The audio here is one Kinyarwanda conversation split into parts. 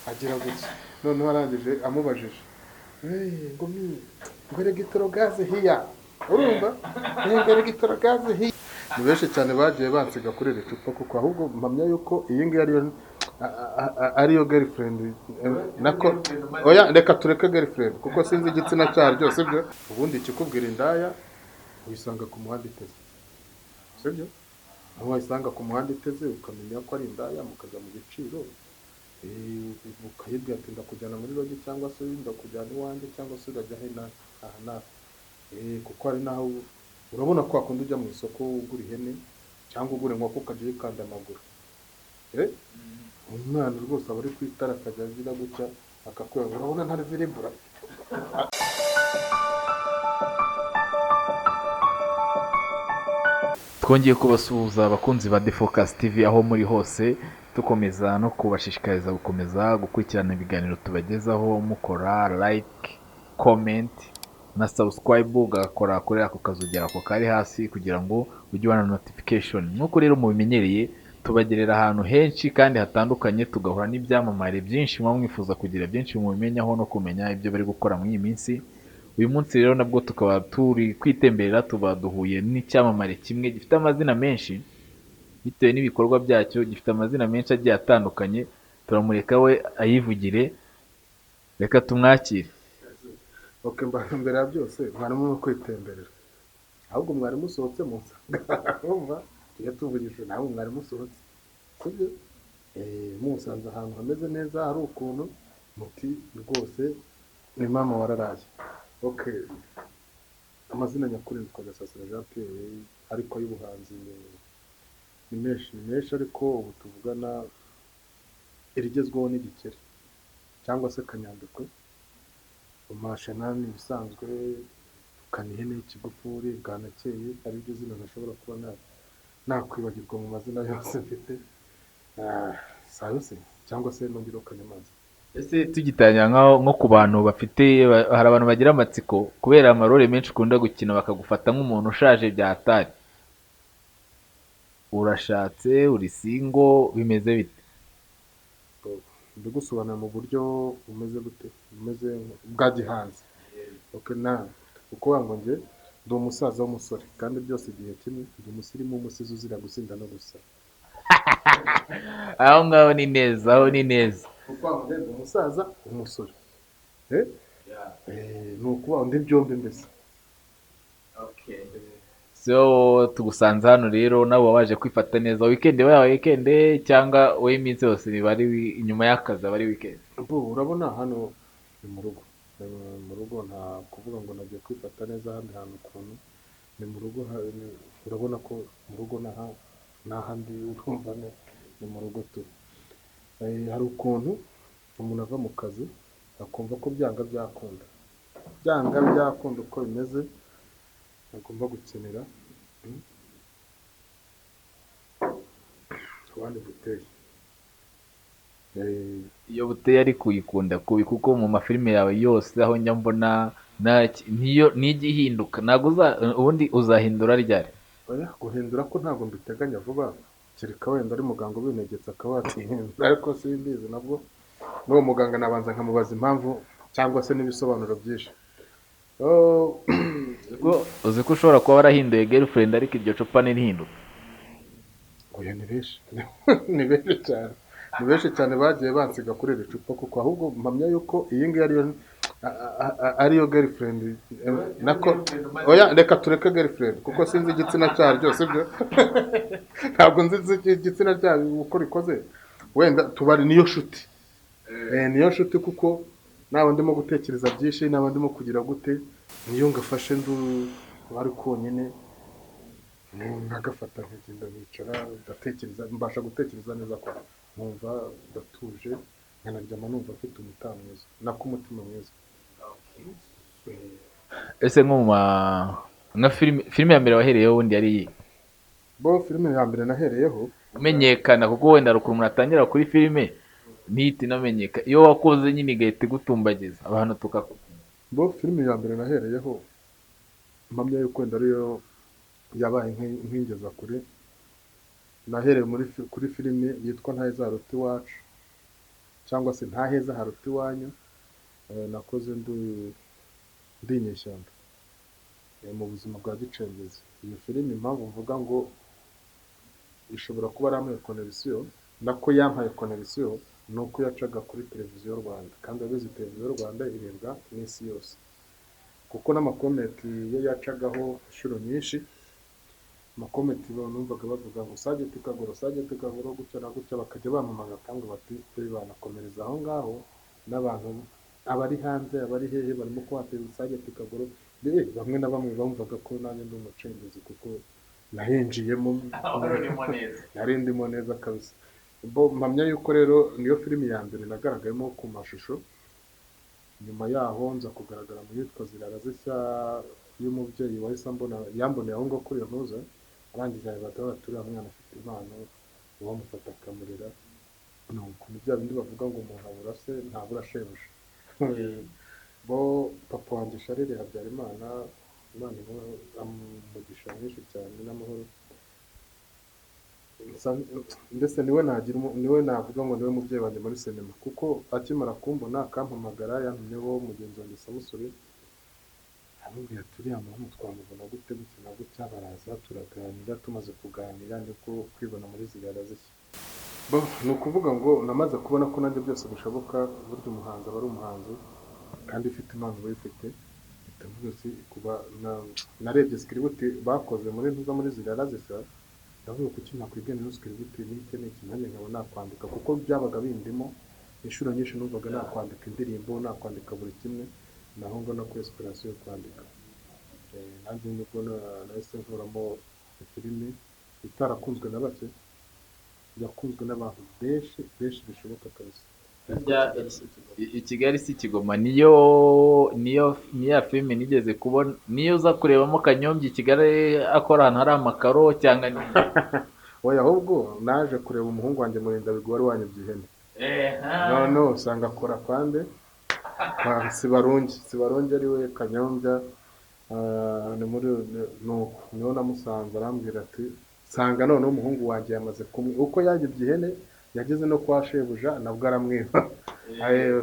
Agira gutya, noneho arangije amubajije: "Hey, ngo mi ngo Electrogaz here, urumva, ngo Electrogaz here." Ni benshi cyane bagiye bansiga kuri iri cupa, kuko ahubwo mpamya yuko iyi ngiyi ariyo ariyo girlfriend, nako oya, reka tureke girlfriend kuko sinzi igitsina cyaryo, sibyo? Ubundi ikikubwira indaya uyisanga ku muhanda iteze, sibyo? Aho wayisanga ku muhanda iteze ukamenya ko ari indaya, mukajya mu giciro, ukayibwira ati: "Ndakujyana muri lodge," cyangwa se "Ndakujyana iwanjye," cyangwa se "Urajya he aha n'aha." Kuko hari n'aho urabona ko wakunda ujya mu isoko ugura ihene cyangwa ugura inkoko, ukajya uyikanda amaguru. Umwana rwose aba ari ku itara, akajya agira gutya akakwereka, urabona ntari viribura. Twongeye kubasuhuza abakunzi ba The Focus TV aho muri hose, dukomeza no kubashishikariza gukomeza gukurikirana ibiganiro tubagezaho mukora like, comment na subscribe, ugakora kuri ako kazogera ako kari hasi kugira ngo ujye ubona notification. Nk'uko rero mubimenyereye, tubagerera ahantu henshi kandi hatandukanye, tugahura n'ibyamamare byinshi muba mwifuza kugira byinshi mubimenyaho no kumenya ibyo bari gukora muri iyi minsi. Uyu munsi rero nabwo tukaba turi kwitemberera, tuba duhuye n'icyamamare kimwe gifite amazina menshi bitewe n'ibikorwa byacyo, gifite amazina menshi agiye atandukanye. Turamureka we ayivugire, reka tumwakire. Ok, mbere ya byose mwarimu no kwitemberera, ahubwo mwarimu usohotse munsanga, urumva tujya tuvugisha nawe mwarimu usohotse, sibyo? Musanze ahantu hameze neza, hari ukuntu muti rwose ni mama wararaye. Ok, amazina nyakuri nitwa Gasasira Jean Pierre, ariko ay'ubuhanzi ni menshi, ni menshi, ariko ubu tuvugana irigezweho ni Gikeri cyangwa se Kanyandekwe, Umashanani ibisanzwe, Kanihene, Ikigufuri, Bwanakeye, ariryo zina ntashobora kuba nakwibagirwa mu mazina yose mfite. Sayo se cyangwa se nongereho Kanyamanza. Ese tugitangira, nko ku bantu bafite, hari abantu bagira amatsiko kubera amarole menshi ukunda gukina, bakagufata nk'umuntu ushaje bya hatari. Urashatse, uri single, bimeze bite? Mbigusobanura mu buryo bumeze gute? Bumeze bwa gihanzi? Ok, na ukuvuga ngo njye ndi umusaza w'umusore kandi byose igihe kimwe, ndi umusirimu w'umusizi uzira gusinda no gusara. Aho ngaho ni neza, aho ni neza. Ukuvuga ngo njye ndi umusaza w'umusore. Ni ukuvuga ngo ndi byombi mbese. So tugusanze hano rero, nawe waje kwifata neza weekend yawe, weekend cyangwa wowe iminsi yose biba ari inyuma y'akazi aba ari weekend? Bo, urabona hano ni mu rugo, ni mu rugo, nta kuvuga ngo nagiye kwifata neza ahandi hantu ukuntu ni mu rugo. Urabona ko mu rugo n'ahandi urumva ni mu rugo tu. Hari ukuntu umuntu ava mu kazi akumva ko byanga byakunda, byanga byakunda uko bimeze agomba gukenera abandi buteye. Iyo buteye ariko uyikunda kubi, kuko mu mafilime yawe yose aho njya mbona niyo nijya ihinduka. Ntabwo ubundi uzahindura ryari? Oya, guhindura ko ntabwo mbiteganya vuba, kereka wenda ari muganga ubintegetse akaba yatihindura, ariko simbizi nabwo n'uwo muganga nabanza nkamubaza impamvu cyangwa se n'ibisobanuro byinshi. Oh, Uzi ko ushobora kuba warahinduye girlfriend ariko iryo cupa ntirihinduke? Oya, ni benshi, ni benshi cyane, ni benshi cyane bagiye bansiga kuri iri cupa, kuko ahubwo mpamya yuko iyi ngiyi ariyo ariyo girlfriend, nako oya, reka tureke girlfriend kuko sinzi igitsina cyaryo, sibyo? Ntabwo nzi igitsina cyaryo uko rikoze, wenda tubari niyo nshuti. Niyo nshuti, kuko naba ndimo gutekereza byinshi, naba ndimo kugira gute, niyo ngafashe ndu bari konyine nkagafata nkagenda nkicara ndatekereza, mbasha gutekereza neza kwa nkumva ndatuje, nkanaryama numva mfite umutima mwiza, nako umutima mwiza. Ese nko mu nka filime ya mbere wahereyeho ubundi yari iyihe? Bo, filime ya mbere nahereyeho umenyekana, kuko wenda hari ukuntu umuntu atangira kuri filime ntihite inamenyeka, iyo wakoze nyine igahita igutumbagiza abantu tukakubona. Bo, filime ya mbere nahereyeho mpamya yuko wenda ariyo yabaye nk'ingeza kure, nahereye kuri filime yitwa Ntayizaruta Iwacu. cyangwa se Nta Heza Haruta Iwanyu. Nakoze ndi inyeshyamba mu buzima bwa gicengezi. Iyo filime, impamvu mvuga ngo ishobora kuba yarampaye connexion, nako yampaye connexion, ni uko yacaga kuri Televiziyo Rwanda, kandi abizi Televiziyo Rwanda irebwa n'isi yose, kuko n'ama comments iyo yacagaho inshuro nyinshi, ama comments numvaga bavuga ngo Sergeant Kagoro, Sergeant Kagoro, gutya na gutya, bakajya bampamagara kandi bati banakomereza aho ngaho, n'abantu abari hanze, abari hehe, barimo kuhateza Sergeant Kagoro. Bamwe na bamwe bumvaga ko nanjye ndi umucengezi kuko nahinjiyemo, nari ndimo neza kabisa. Bo mpamya yuko rero niyo filimi ya mbere nagaragayemo ku mashusho. Nyuma yaho nza kugaragara mu yitwa Zirara Zishya y'umubyeyi wahise ambona, yamboneye aho ngaho kuri iyo ntuza, arangije bahita bati uriya mwana afite impano, uwamufata akamurera. Nuko ni bya bindi bavuga ngo umuntu abura se ntabura shebuja. Bo papa wanjye Charles Habyarimana, Imana imuhe umugisha mwinshi cyane n'amahoro, ndetse niwe nagira niwe navuga ngo niwe mubyeyi wanjye muri sinema, kuko akimara kumbona akampamagara, yantumyeho mugenzi wanjye Samusuri, aramubwira ati uriya muntu twamubona gute gutya na gutya, baraza turaganira, tumaze kuganira nibwo kwibona muri Zirara Zishya. Bo ni ukuvuga ngo namaze kubona ko nanjye byose bishoboka, burya umuhanzi aba ari umuhanzi kandi ufite impano uba uyifite. Mpita mvuga ati kuba narebye script bakoze muri ntuza muri Zirara Zishya, ndavuga kuki nakwiga ino script n'iki n'iki, nanjye nkaba nakwandika, kuko byabaga bindimo inshuro nyinshi, numvaga nakwandika indirimbo, nakwandika buri kimwe, naho mbona ko inspiration yo kwandika. Nanjye nibwo nahise nkuramo filimi itarakunzwe na bake, yakunzwe n'abantu benshi benshi bishoboka kabisa. I Kigali si Kigoma, niyo niya filime nigeze kubona, niyo uza kurebamo Kanyombya i Kigali akora ahantu hari amakaro cyangwa ni Oya, ahubwo naje kureba umuhungu wanjye Murindabigwi wari wanyibye ihene, none usanga akora kwande kwa Sibarungi, Sibarungi ari we Kanyombya. Ni muri nuko niho namusanze, arambwira ati nsanga noneho umuhungu wanjye yamaze kumwe uko yanyibye ihene, yageze no kwa shebuja nabwo aramwiba.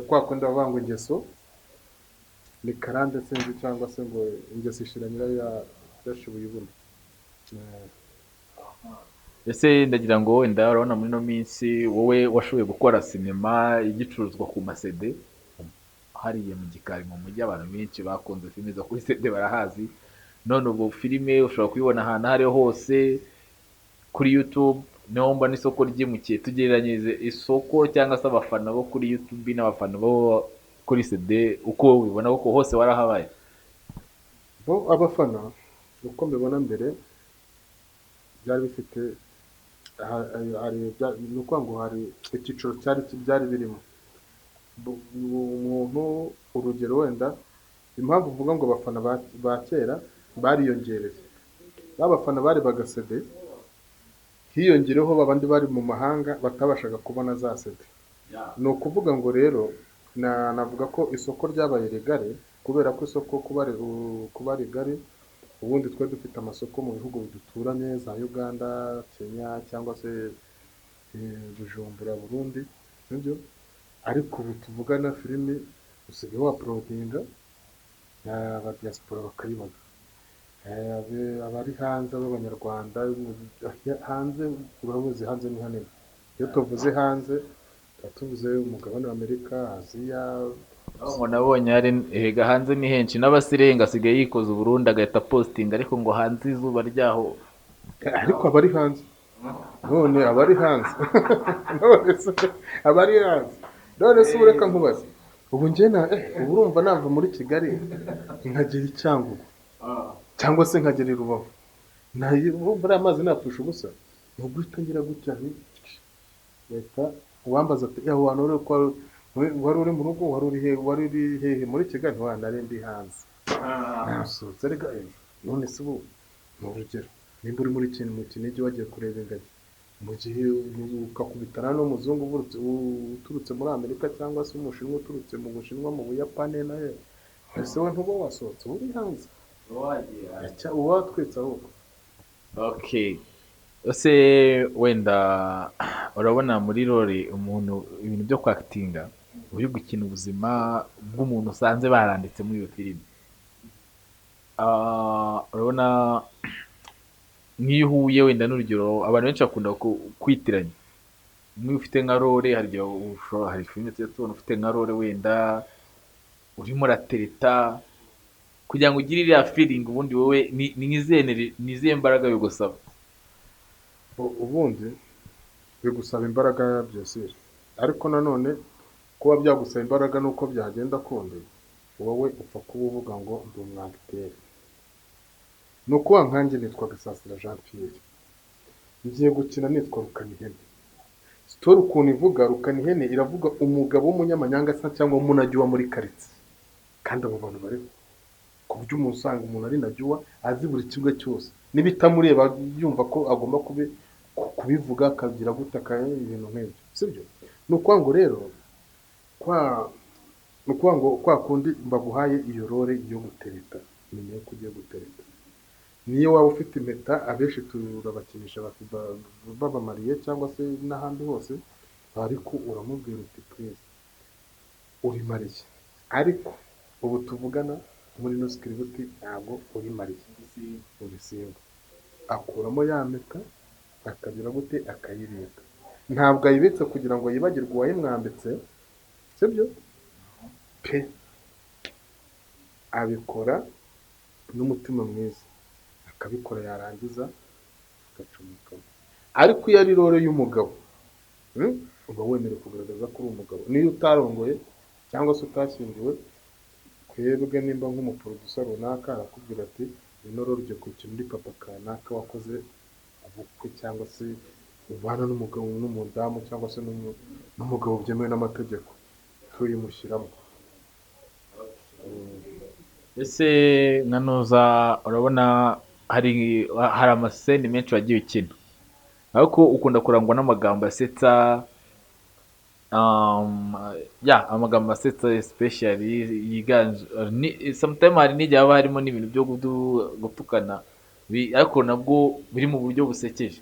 Kwa kundi bavuga ngo ingeso ni karande sinzi, cyangwa se ngo ingeso ishira nyirayo yashibuye ibuno. Ese ndagira ngo wenda urabona muri ino minsi wowe washoboye gukora sinema igicuruzwa ku ma CD hariya mu gikari mu mujyi, abantu benshi bakunze filime zo kuri CD barahazi, none ubu filime ushobora kuyibona ahantu aho ariho hose kuri YouTube, niho mbona isoko ryimukiye. Tugereranyirize isoko cyangwa se abafana bo kuri YouTube n'abafana bo kuri CD uko ubibona, kuko hose warahabaye. Bo abafana uko mbibona mbere byari bifite ni ukuvuga ngo hari icyiciro cyari byari birimo umuntu, urugero wenda impamvu uvuga ngo abafana ba kera bariyongereye, ba bafana barebaga CD, hiyongereho babandi bari mu mahanga batabashaga kubona za CD. Ni ukuvuga ngo rero navuga ko isoko ryabaye rigari, kubera ko isoko kuba rigari, ubundi twari dufite amasoko mu bihugu biduturanye za Uganda, Kenya cyangwa se Bujumbura, Burundi, nibyo. Ariko ubu tuvugana filime usigaye wa uploadinga aba diaspora bakayibona, abari hanze b'Abanyarwanda hanze, urabuzi hanze ni hanini, iyo tuvuze hanze tuba tuvuze umugabane wa Amerika, Aziya. Ngo nabonye hari ehega hanze ni henshi, n'abasirenga asigaye yikoza Uburundi agahita postinga, ariko ngo hanze izuba ryaho. Ariko abari hanze none, abari hanze none se, abari hanze none se, ubu reka nkubaze, ubu njye na ubu urumva nava muri Kigali nkagera i Cyangugu cyangwa se nkagera i Rubavu, urumva ariya mazi napfusha ubusa? Ni uguhita ngira gutya nti leta uwambaza ati aho hantu wari uri mu rugo, wari uri hehe, wari uri hehe muri Kigali? Ntiwa nari ndi hanze, nasohotse rega. None se ubu ni urugero, nimba uri muri kintu mu Kinigi wagiye kureba ingagi, mu gihe ukakubitana n'umuzungu uturutse muri Amerika cyangwa se Umushinwa uturutse mu Bushinwa, mu Buyapani, na he ese we ntuba wasohotse, uba uri hanze, uba watwitse ahubwo. Okay. Ese wenda urabona muri role umuntu ibintu byo kwactinga, uri gukina ubuzima bw'umuntu usanze baranditse muri iyo filime. Urabona nk'iyo uhuye wenda n'urugero, abantu benshi bakunda kwitiranya. Nk'iyo ufite nka role, hari igihe hari filime tujya tubona ufite nka role wenda urimo uratereta, kugira ngo ugire iriya feeling, ubundi wowe ni izihe mbaraga bigusaba? Ubundi bigusaba imbaraga byose, ariko nanone kuba byagusaba imbaraga nuko byagenda kundi, wowe upfa kuba uvuga ngo ndi umwagiteri. Ni ukuvuga nkanjye nitwa Gasasira Jean Pierre, ngiye gukina nitwa Rukanihene. Story ukuntu ivuga, Rukanihene iravuga umugabo w'umunyamanyanga se cyangwa w'umunajyuwa muri karitsiye, kandi abo bantu bariho, ku buryo umuntu usanga umuntu ari najyuwa azi buri kimwe cyose, n'ibitamureba yumva ko agomba kubivuga, akagira gute, ibintu nk'ibyo, sibyo? Ni ukuvuga ngo rero ni ukuvuga ngo kwa kundi baguhaye iyo role yo gutereta, menya ko ugiye gutereta. Niyo waba ufite impeta, abenshi turabakinisha babamariye cyangwa se n'ahandi hose, ariko uramubwira uti please uri mariye, ariko ubu tuvugana muri ino script ntabwo uri mariye, uri single. Akuramo ya mpeta, akagira gute, akayibika. Ntabwo ayibitse kugira ngo yibagirwe uwayimwambitse, sibyo pe, abikora n'umutima mwiza, akabikora, yarangiza agacomekamo. Ariko iyo ari role y'umugabo, uba wemerewe kugaragaza ko uri umugabo niyo utarongoye cyangwa se utashyingiwe. Twebwe nimba nk'umuproducer runaka arakubwira ati ino role ugiye kuyikina uri papa kanaka wakoze ubukwe, cyangwa se ubana n'umugabo n'umudamu, cyangwa se n'umugabo byemewe n'amategeko, tuyimushyiramo. Ese nka Ntuza, urabona hari amascene menshi wagiye ukina, ariko ukunda kurangwa n'amagambo asetsa, ya amagambo asetsa especially yiganje ni sometimes hari n'igihe haba harimo n'ibintu byo gutukana, ariko nabwo biri mu buryo busekeje.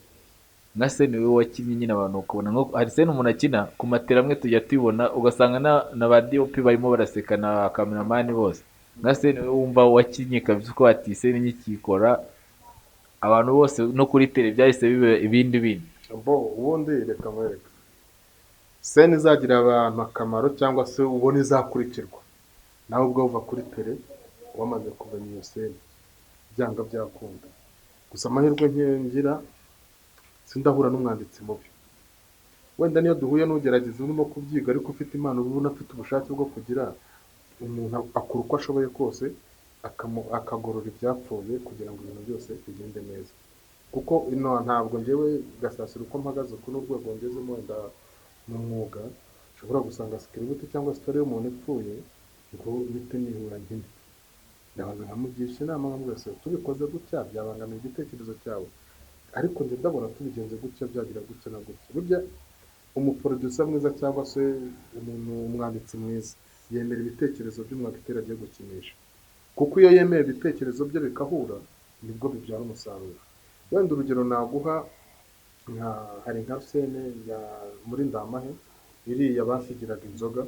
Nka scene wowe wakinnye nyine abantu ukabona nko hari scene umuntu akina ku matera amwe tujya tubibona, ugasanga na ba DOP barimo baraseka na cameraman bose. Nka scene wowe wumva wakinnye kabisa uko ati scene nkikikora abantu bose no kuri tele byahise biba ibindi bindi. Bo ubundi reka nkwereke scene izagirira abantu akamaro cyangwa se ubona izakurikirwa, nawe ubwo uva kuri tele wamaze kumenya iyo scene byanga byakunda. Gusa amahirwe ngira, sindahura n'umwanditsi mubi. Wenda niyo duhuye n'ugerageza urimo kubyiga, ariko ufite impano, ubona afite ubushake bwo kugira, umuntu akora uko ashoboye kose akagorora ibyapfuye kugira ngo ibintu byose bigende neza. Kuko ino ntabwo njyewe Gasasira uko mpagaze uku n'urwego ngezemo wenda mu mwuga, nshobora gusanga script cyangwa story y'umuntu ipfuye ngo mpite nihura nkine. Ndabanza nkamugisha inama, nkamubwira se tubikoze gutya byabangamira igitekerezo cyawe, ariko njye ndabona tubigenze gutya byagira gutya na gutya. Burya umuproducer mwiza cyangwa se umuntu umwanditsi mwiza yemera ibitekerezo by'umwagiteri agiye gukinisha, kuko iyo yemeye ibitekerezo bye bikahura nibwo bibyara umusaruro. Wenda urugero naguha, nka hari nka scene ya muri Ndamahe iriya basigiraga inzoga,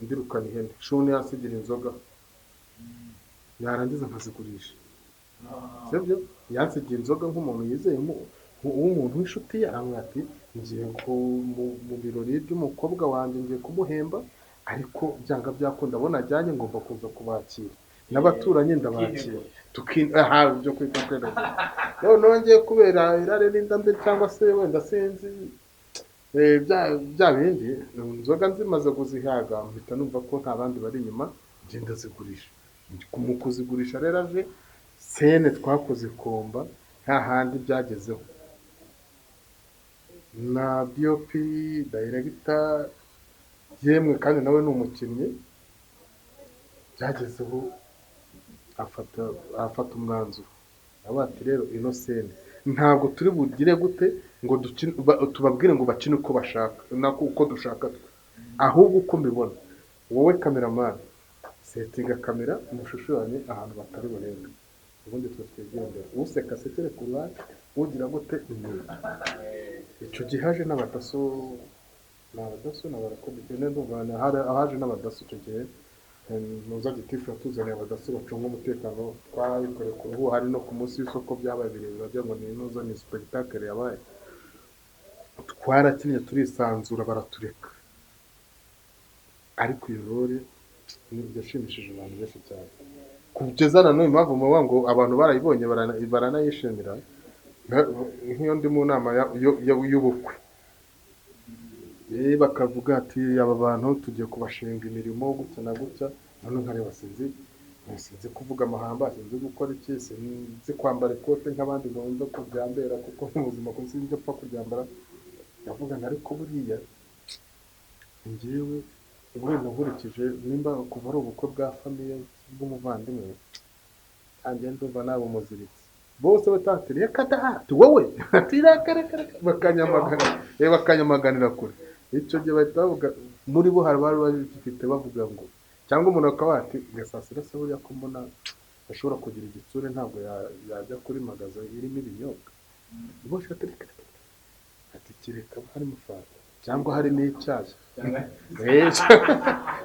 ndirukana ihene shuni yasigira inzoga, yarangiza nkazigurisha, sibyo? Yansigiye inzoga nk'umuntu yizeye, w'umuntu w'inshuti ye, aramubwira ati ngiye mu birori by'umukobwa wanjye, ngiye kumuhemba, ariko byanga byakunda abona ajyanye ngomba kuza kubakira n'abaturanyi, ndabakira aha byo kwita kweragira. Noneho ngiye kubera irari n'inda mbi cyangwa se wenda sinzi, bya bindi, inzoga nzimaze kuzihaga mpita numva ko nta bandi bari inyuma, ngenda zigurisha. Mu kuzigurisha rero aje scene twakoze komba nta handi byagezeho na DOP director, yemwe kandi nawe ni umukinnyi, byagezeho afata umwanzuro aba ati rero ino scene ntabwo turi bugire gute ngo tubabwire ngo bakine uko bashaka nako uko dushaka twe, ahubwo uko mbibona wowe cameraman settinga kamera umushushanye ahantu batari burenga. Ubundi twe twigendera, useka asekere ku ruhande, ugira gute ni icyo gihe haje n'abadaso, ni abadaso ni abarakobike, ndumva haje n'abadaso icyo gihe. Muza gitifu yatuzaniye abadaso bacunga umutekano, twabikoreye ku ruhu, hari no ku munsi w'isoko, byabaye birebire wagira ngo ni inoza, ni spectacle yabaye. Twarakinnye turisanzura baratureka, ariko iyo role yashimishije abantu benshi cyane kugeza na n'uyu. Impamvu muvuga ngo abantu barayibonye baranayishimira, nk'iyo ndi mu nama y'ubukwe, bakavuga ati aba bantu tugiye kubashinga imirimo gutya na gutya, none nkareba sinzi kuvuga amahamba, sinzi gukora iki, sinzi kwambara ikote nk'abandi ngo wumve ko byambera, kuko mu buzima ko sinzi pfa kuryambara. Ndavuga nti ariko buriya njyewe wenda nkurikije nimba kuva ari ubukwe bwa famille bw'umuvandimwe ntangiye, ndumva naba umuziritse, bose batati reka da, ati wowe, ati reka reka reka, bakanyamagana, bakanyamaganira kure. Icyo gihe bahita bavuga muri bo, hari abari babifite bavuga ngo, cyangwa umuntu akaba ati Gasasira se buriya ko mbona ashobora kugira igitsure, ntabwo yajya kuri magaza irimo ibinyobwa. Bose ati reka reka, ati kereka harimo fanta cyangwa harimo icyayi,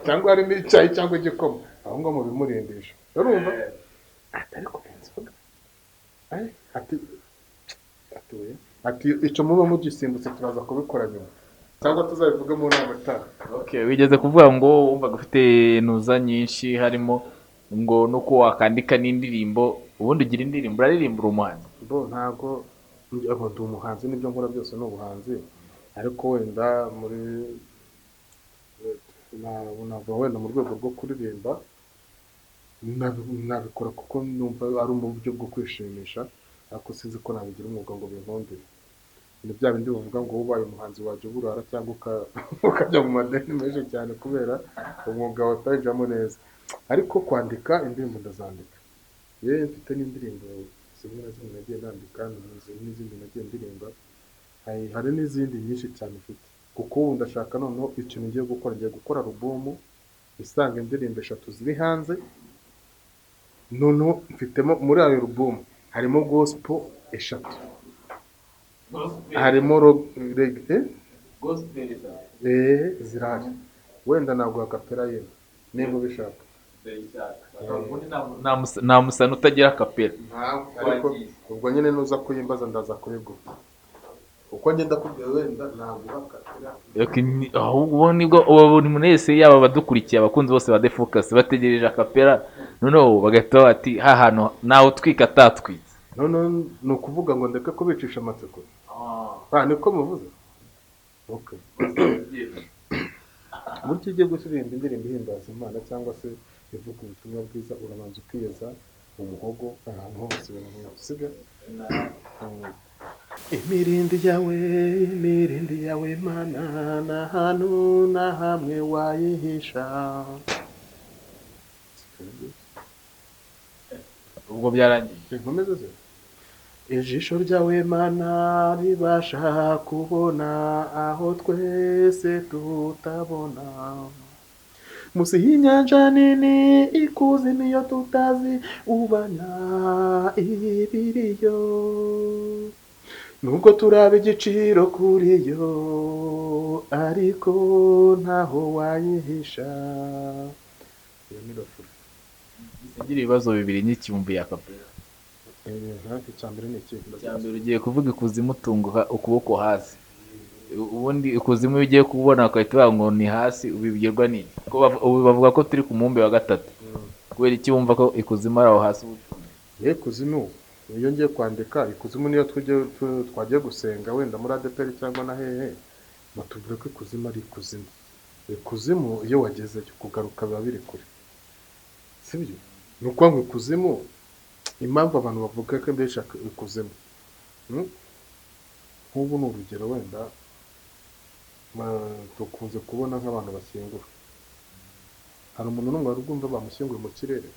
cyangwa harimo icyayi cyangwa igikoma, aho ngaho mubimurindisha, urumva? Ati ariko inzoga, ati ati oya, ati icyo muba mugisimbutse turaza kubikora nyuma cyangwa tuzabivuge mu nama itaha. Okay, wigeze kuvuga ngo wumvaga ufite ntuza nyinshi, harimo ngo nuko wakandika n'indirimbo. Ubundi ugira indirimbo, uraririmba, uri umuhanzi? Bo ntabwo ndi umuhanzi, n'ibyo nkora byose ni ubuhanzi, ariko wenda muri navuga wenda mu rwego rwo kuririmba nabikora kuko numva ari mu buryo bwo kwishimisha, ariko sinzi ko nabigira umwuga ngo binkundire. Ni bya bindi bavuga ngo ubaye umuhanzi wajya uburara cyangwa ukajya mu madeni menshi cyane kubera umwuga watayijamo neza. Ariko kwandika indirimbo ndazandika, yewe mfite n'indirimbo zimwe na zimwe nagiye nandika n'izindi nagiye ndirimba, hari n'izindi nyinshi cyane mfite, kuko ubu ndashaka noneho ikintu ngiye gukora, ngiye gukora alubumu isanga indirimbo 3 ziri hanze. Noneho mfitemo muri ayo alubumu harimo gospel 3, harimo reggae zirahari, wenda naguha kapera ye niba ubishaka. Nta musana utagira kapera. Ariko ubwo nyine nuza kuyimbaza ndaza kuyiguha, uko ngenda kubwira wenda naguha kapera. Ahubwo nibwo buri muntu wese, yaba abadukurikiye, abakunzi bose ba The Focus bategereje akapera, noneho bagahita bati ha hantu nawe utwika atatwitse. Noneho ni ukuvuga ngo ndeke kubicisha amatsiko, niko muvuze. Okay, burya ugiye gusirimba indirimbo ihimbaza Imana cyangwa se ivuga ubutumwa bwiza, urabanza ukiyeza umuhogo ahantu hose, ibintu nk'ibyo, sibyo? Imirindi yawe, imirindi yawe Mana, nta hantu na hamwe wayihisha. Ubwo byarangiye. Inkomeze ze. Ijisho ryawe Mana ribasha kubona aho twese tutabona, munsi y'inyanja nini ikuzimu iyo tutazi ubana ibiriyo, nubwo turaba igiciro kuri yo ariko ntaho wayihisha. Iyo ni rafuru. Ngira ibibazo bibiri n'ikibumbi ya kapera. Icya mbere ni iki? Icya mbere ugiye kuvuga ikuzimu tunguka ukuboko hasi. Ubundi ikuzimu iyo ugiye kubona bagahita bavuga ngo ni hasi, ubibwirwa n'iki? Ubu bavuga ko turi ku mubumbe wa 3. Kubera iki wumva ko ikuzimu ari aho hasi? Ikuzimu iyo ngiye kwandika ikuzimu niyo twagiye gusenga wenda muri ADEPR cyangwa na hehe, batubwira ko ikuzimu ari ikuzimu. Ikuzimu iyo wagezeyo kugaruka biba biri kure, sibyo? Ni ukuvuga ngo ikuzimu, impamvu abantu bavuga ko mbese ikuzimu, nk'ubu ni urugero wenda dukunze kubona nk'abantu bashyingura, hari umuntu n'umwe wari ugomba bamushyinguye mu kirere,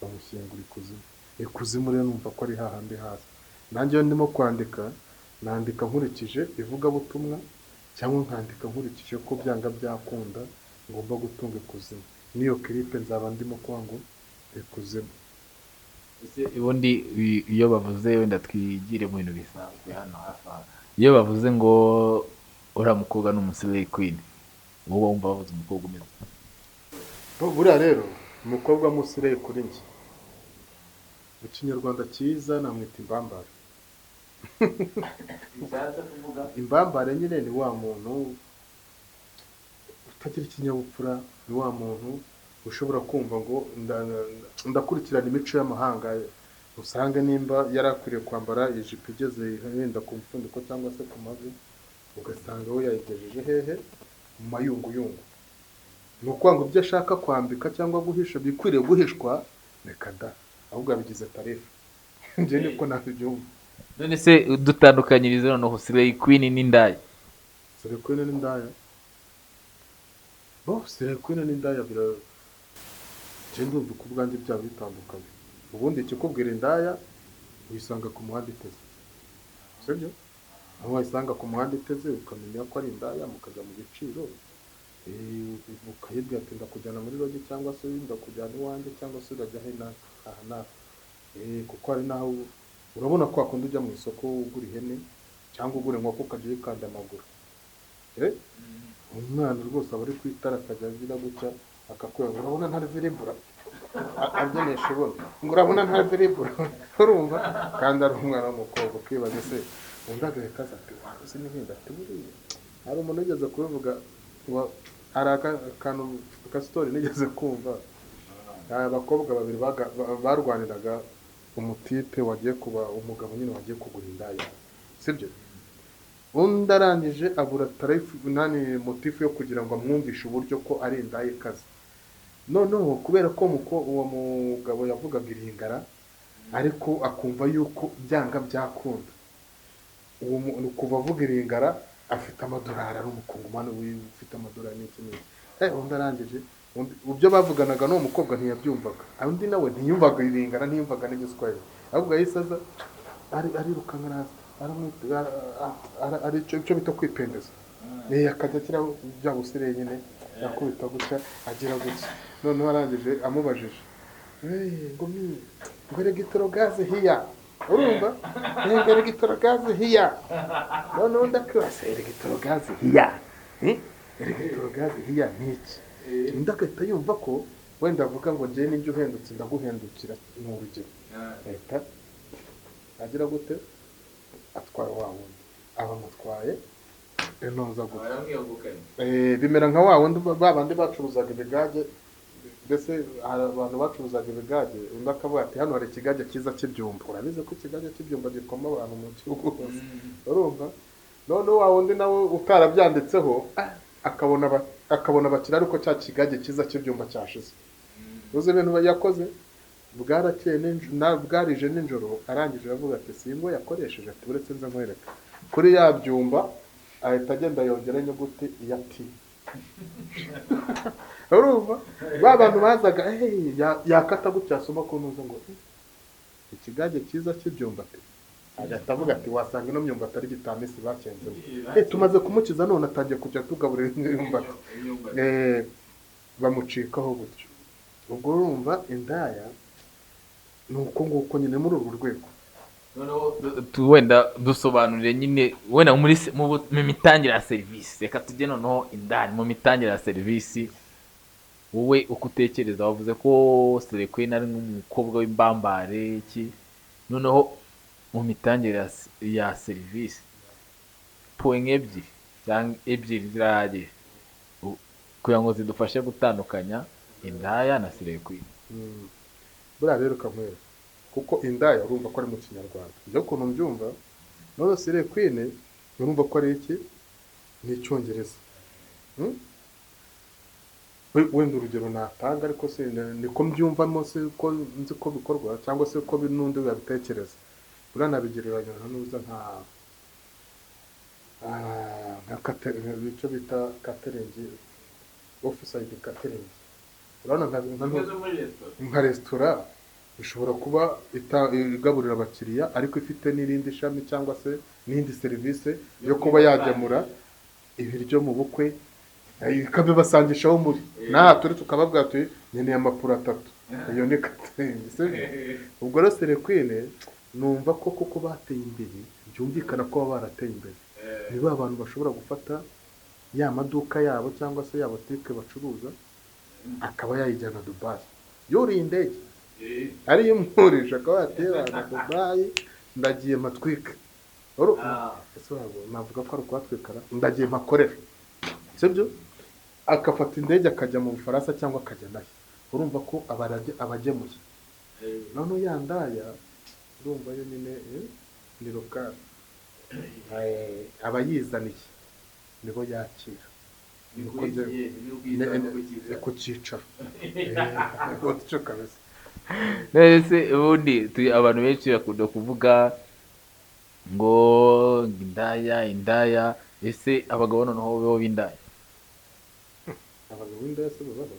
bamushyingura ikuzimu. Ikuzimu rero numva ko ari hahandi hasi. Nanjye iyo ndimo kwandika nandika nkurikije ivugabutumwa, cyangwa nkandika nkurikije ko byanga byakunda ngomba gutunga ikuzimu. N'iyo clip nzaba ndimo kuvuga ngo ikuzimu. Ese ubundi iyo bavuze, wenda twigire mu bintu bisanzwe hano hafi aha, iyo bavuze ngo uriya mukobwa ni umuslay queen, wowe wumva bavuze umukobwa umeze ute? Buriya rero umukobwa w'umuslay kuri njye, mu Kinyarwanda cyiza, namwita imbambare. Imbambare nyine ni wa muntu utagira ikinyabupfura, ni wa muntu ushobora kumva ngo ndakurikirana imico y'amahanga, usange nimba yari akwiriye kwambara ijipo igeze wenda ku mfundiko cyangwa se ku mavi, ugasanga we yayigejeje hehe? Mu mayunguyungu. Ni ukuvuga ngo ibyo ashaka kwambika cyangwa guhisha bikwiriye guhishwa, reka da, ahubwo yabigize tarifa. Njye niko nabibyumva. None se dutandukanyirize noneho slay queen n'indaya. Slay queen n'indaya, bo slay queen n'indaya bira, njye ndumva uko ubwanjye byaba bitandukanye. Ubundi ikikubwira indaya, uyisanga ku muhanda iteze, sibyo? Aho wayisanga ku muhanda iteze, ukamenya ko ari indaya, mukajya mu giciro, ukayibwira ati ndakujyana muri lodge, cyangwa se ndakujyana iwanjye, cyangwa se urajya he aha n'aha. Kuko hari n'aho urabona ko wakunda ujya mu isoko ugura ihene cyangwa ugura inkoko, ukajya uyikanda amaguru. Umwana rwose aba ari ku itara, akajya agira gutya akakubwira ngo urabona ntari viribura, abyinisha ibona ngo urabona ntari viribura, urumva kandi ari umwana w'umukobwa. Ukibaza se, undi agahita aza ati waba uzi n'ibindi, ati buriya hari umuntu wigeze kubivuga ngo hari akantu ka story nigeze kumva. Hari abakobwa babiri barwaniraga umutipe wagiye kuba umugabo nyine, wagiye kugura indaya, sibyo? Undi arangije abura tarifu nani motif yo kugira ngo amwumvishe uburyo ko ari indaya ikaze. Noneho kubera ko uwo mugabo yavugaga iringara, ariko akumva yuko byanga byakunda, uwo muntu kuva avuga iringara afite amadolari, ari umukongomani ufite amadolari n'iki n'iki. Undi arangije, ibyo bavuganaga n'uwo mukobwa ntiyabyumvaga, undi nawe ntiyumvaga iringara, ntiyumvaga n'igiswahili, ahubwo yahise aza arirukanka araza aramwita, ari icyo bita kwipendeza. Akajya akira bya busire nyine, yakubita gutya, agira gutya. Noneho arangije amubajije, ngo mi ngo electrogaz here, urumva, ngo electrogaz here. Noneho undi akibaza electrogaz here, electrogaz here ni iki? Undi agahita yumva ko wenda avuga ngo njyewe ninjye uhendutse, ndaguhendukira, ni urugero. Ahita agira gute? Atwara wa wundi, aba amutwaye inoza gutya. Bimera nka wa wundi ba bandi bacuruzaga ibigage. Mbese hari abantu bacuruzaga ibigage, undi akavuga ati hano hari ikigage cyiza cy'ibyumba, urabizi ko ikigage cy'ibyumba gikoma abantu mu gihugu hose, urumva? Noneho wa wundi nawe utarabyanditseho, akabona abakiriya, ariko cya kigage cyiza cy'ibyumba cyashize. Uzi ibintu yakoze? Bwarakeye bwarije nijoro, arangije aravuga ati singo yakoresheje, ati uretse nze nkwereka kuri ya byumba, ahita agenda yongera inyuguti ya T, urumva? Ba bantu bazaga, hey, yakata gutya, yasoma ku ntuza ngo ikigage cyiza cy'ibyumbati, agahita avuga ati wasanga ino myumbati ari gitamisi bakenzemo. Tumaze kumukiza none atangiye kujya tugaburira imyumbati. Bamucikaho gutyo. Ubwo urumva indaya ni uko nguko nyine, muri urwo rwego. Noneho wenda dusobanurire nyine, wenda muri mu mitangire ya serivisi, reka tujye noneho indani mu mitangire ya serivisi. Wowe uko utekereza, wavuze ko slay queen ari nk'umukobwa w'imbambare iki, noneho mu mitangire ya serivisi, point ebyiri cyangwa ebyiri zirahagije kugira ngo zidufashe gutandukanya indaya na slay queen. Buriya rero kamwere, kuko indaya urumva ko ari mu Kinyarwanda, njye ukuntu mbyumva, none slay queen urumva ko ari iki? Ni Icyongereza. Wenda urugero natanga, ariko se niko mbyumvamo, se ko nzi ko bikorwa cyangwa se ko n'undi yabitekereza, buriya nabigereranya nka nuza nka icyo bita catering, off-site catering. Urabona nka resitora ishobora kuba igaburira abakiriya, ariko ifite n'irindi shami cyangwa se n'indi serivisi yo kuba yagemura ibiryo mu bukwe, ikabibasangishaho muri naha turi, tukababwira tuti nkeneye amapuro atatu. Iyo ni catering, sibyo? Ubwo rero slay queen numva ko koko bateye imbere, byumvikana ko baba barateye imbere. Ni ba bantu bashobora gufata ya maduka yabo cyangwa se ya botike bacuruza, akaba yayijyana Dubai yuriye indege, ariyo imurisha, akaba yateye abantu Dubai, ndagiye mpatwike. Ese wabo navuga ko ari ukuhatwikara, ndagiye mpakorera, sibyo? Agafata indege akajya mu Bufaransa cyangwa akajya nayo, urumva ko aba abagemuye. Noneho ya ndaya urumva yo nyine ni local, aba yizaniye, nibo yakira. Niko ku cyicaro. Gutyo kabisa. Nese ubundi abantu benshi bakunda kuvuga ngo indaya, indaya. Ese abagabo noneho bo b'indaya? Abagabo b'indaya se babaho?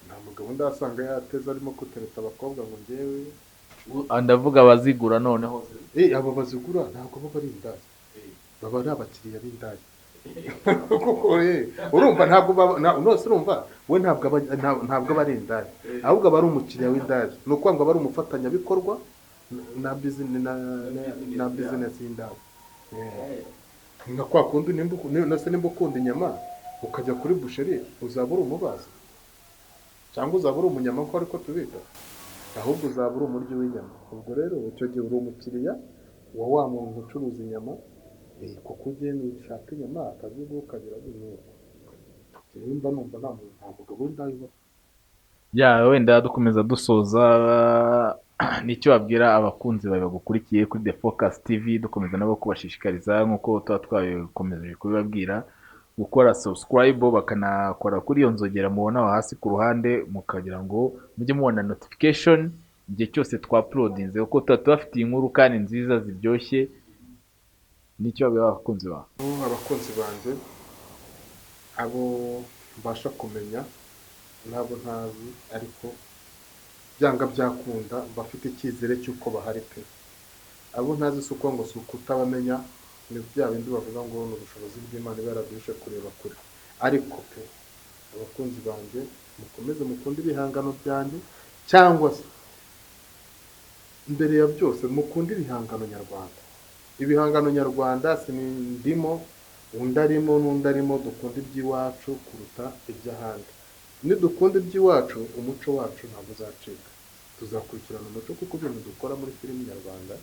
Nta mugabo ndasanga yateze arimo gutereta abakobwa ngo njyewe. Ndavuga abazigura noneho. Abo bazigura ntabwo baba ari indaya, baba ari abakiriya b'indaya. Kuko urumva ntabwo baba nose urumva we ntabwo aba ntabwo aba ari indaya, ahubwo aba ari umukiriya w'indaya. Ni ukuvuga ngo aba ari umufatanyabikorwa na na business y'indaya. Nka kwa kundi nimba nose nimba ukunda inyama ukajya kuri boucherie, uzaba uri umubazi cyangwa uzaba uri umunyama nkuko ariko tubita, ahubwo uzaba uri umuryi w'inyama. Ubwo rero icyo gihe uri umukiriya wa wa muntu ucuruza inyama, kuko ugenda ushaka inyama akaziguha ukagira nuko. Nimba numva nta muntu, nta mugabo w'indaya ubaho. Ya, wenda dukomeza dusoza, nicyo wabwira abakunzi bawe bagukurikiye kuri The Focus TV, dukomeza nabo kubashishikariza nk'uko tuba twabikomeje kubibabwira gukora subscribe, bakanakora kuri iyo nzogera mubona aho hasi ku ruhande, mukagira ngo mujye mubona notification igihe cyose twauploadinze, kuko tuba tubafitiye inkuru kandi nziza ziryoshye. Nicyo wabwira abakunzi bawe? Abakunzi banjye, abo mbasha kumenya n'abo ntazi, ariko byanga byakunda mbafite icyizere cy'uko bahari pe. Abo ntazi si uko ngo si ukutabamenya, ni bya bindi bavuga ngo ni ubushobozi bw'Imana iba yaraduhishe kureba kure. Ariko pe, abakunzi banjye, mukomeze mukunde ibihangano byanjye, cyangwa se mbere ya byose mukunde ibihangano nyarwanda. Ibihangano nyarwanda ndimo, undi arimo n'undi arimo, dukunda iby'iwacu kuruta iby'ahandi. Nidukunda iby'iwacu, umuco wacu ntabwo uzacika, tuzakurikirana umuco, kuko ibintu dukora muri filimi nyarwanda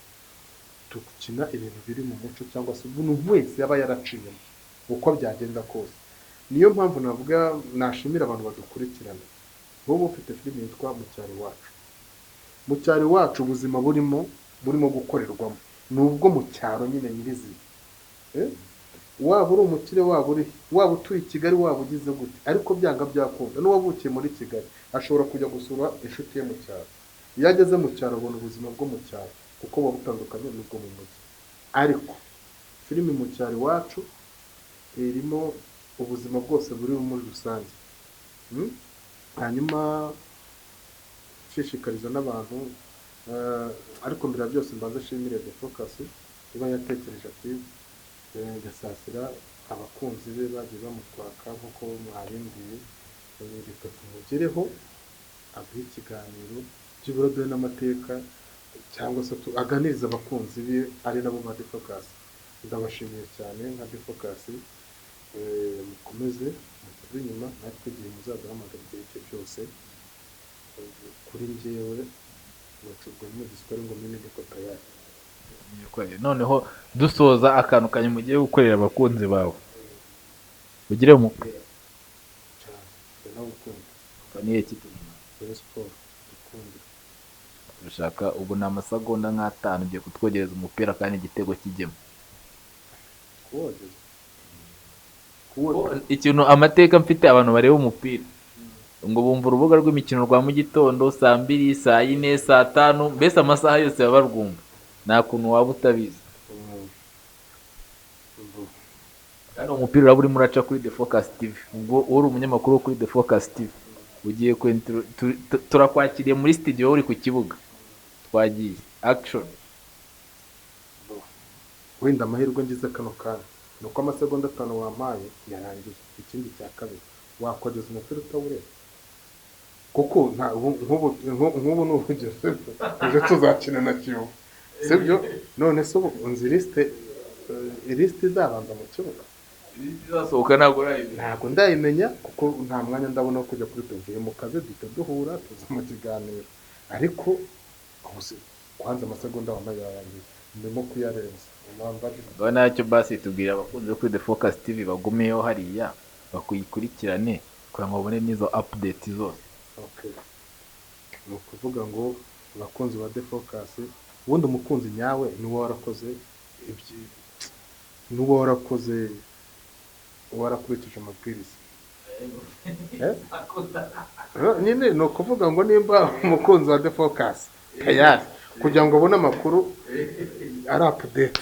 dukina ibintu biri mu muco, cyangwa se umuntu wese yaba yaraciyemo uko byagenda kose. Niyo mpamvu navuga nashimira abantu badukurikirana. Nk'ubu ufite filimi yitwa Mu Cyaro Iwacu. Mu Cyaro Iwacu ubuzima burimo gukorerwamo ni ubwo mu cyaro nyine nyirizina. Waba uri umukire, waba uri, waba utuye i Kigali, waba ugize gute, ariko byanga byakunda n'uwavukiye muri Kigali ashobora kujya gusura inshuti ye mu cyaro. Iyo ageze mu cyaro abona ubuzima bwo mu cyaro, kuko buba butandukanye n'ubwo mu mujyi. Ariko filimi Mu Cyaro Iwacu irimo ubuzima bwose buri muri rusange. Hanyuma nshishikariza n'abantu, ariko mbere ya byose mbanze nshimire The Focus iba yatekereje ati Gasasira abakunzi be bagiye bamutwaka nk'uko mwabimbwiye, reka tumugereho aduhe ikiganiro byibura duhe n'amateka, cyangwa se aganirize abakunzi be ari nabo ba The Focus. Ndabashimiye cyane nka The Focus, mukomeze mutube inyuma natwe igihe muzaduhamagara igihe icyo cyose. Kuri njyewe mucubwa mu giswahili ngo mimi niko tayari. Noneho dusoza, akantu kanyu mugiye gukorera abakunzi bawe, ugire umupira cyane ndawukunda. Niyo kipe? Rayon Sport dukunda. Turashaka ubu ni amasegonda nk'atanu, ugiye kutwogereza umupira kandi igitego kijyemo. Kuwogeza, kuwogeza. Ikintu amateka mfite, abantu bareba umupira ngo bumva urubuga rw'imikino rwa mu gitondo, saa 2, saa 4, saa 5, mbese amasaha yose baba barwumva, nta kuntu waba utabizi. Kandi umupira uraba urimo uraca kuri The Focus TV. Ubwo uri umunyamakuru wo kuri The Focus TV, ugiye turakwakiriye muri studio, uri ku kibuga, twagiye action. Wenda amahirwe ngize kano kanya ni uko amasegonda 5 wampaye yarangiye. Ikindi cya kabiri, wakogeza umupira utawureba? Kuko nk'ubu ni urugero, sibyo? Ejo tuzakina na Kiyovu, sibyo? None se ubu nzi lisite izabanza mu kibuga? Izasohoka ntabwo urayimenya. Ntabwo ndayimenya kuko nta mwanya ndabona wo kujya kuri tuvuye mu kazi, duhita duhura tuza mu kiganiro. Ariko ubu se kwanza amasegonda wambaye yarangiye, ndimo kuyarenza wambaje. Ngaho ntacyo, basi tubwira abakunzi bo kuri The Focus TV bagumeyo hariya bakuyikurikirane kugira ngo babone n'izo update zose. Okay. Ni ukuvuga ngo abakunzi ba The Focus, ubundi umukunzi nyawe ni uba warakoze ni uba warakoze warakurikije amabwiriza. Eh? Nyine ni ukuvuga ngo nimba umukunzi wa The Focus tayari kugira ngo abone amakuru ari update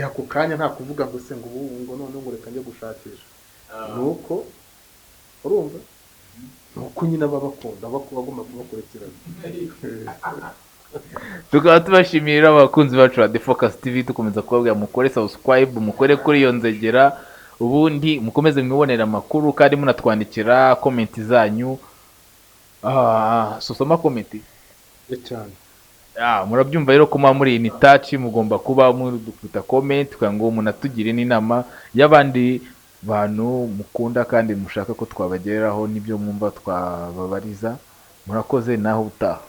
ako kanya, nta kuvuga ngo se ngo ubu ngo noneho ngo reka njye gushakisha, ni uko urumva ni uko nyine aba bakunda bagomba kubakurikirana. Tukaba tubashimira abakunzi bacu ba The Focus TV, dukomeza kubabwira mukore subscribe, mukore kuri iyo nzogera, ubundi mukomeze mwibonere amakuru kandi munatwandikira comment zanyu. Susoma comment. Cyane. Ah, murabyumva rero ko muba muri in touch, mugomba kuba mudukubita comment kugira ngo munatugire n'inama y'abandi bantu mukunda kandi mushaka ko twabageraho n'ibyo mwumva twababariza. Murakoze, naho ubutaha.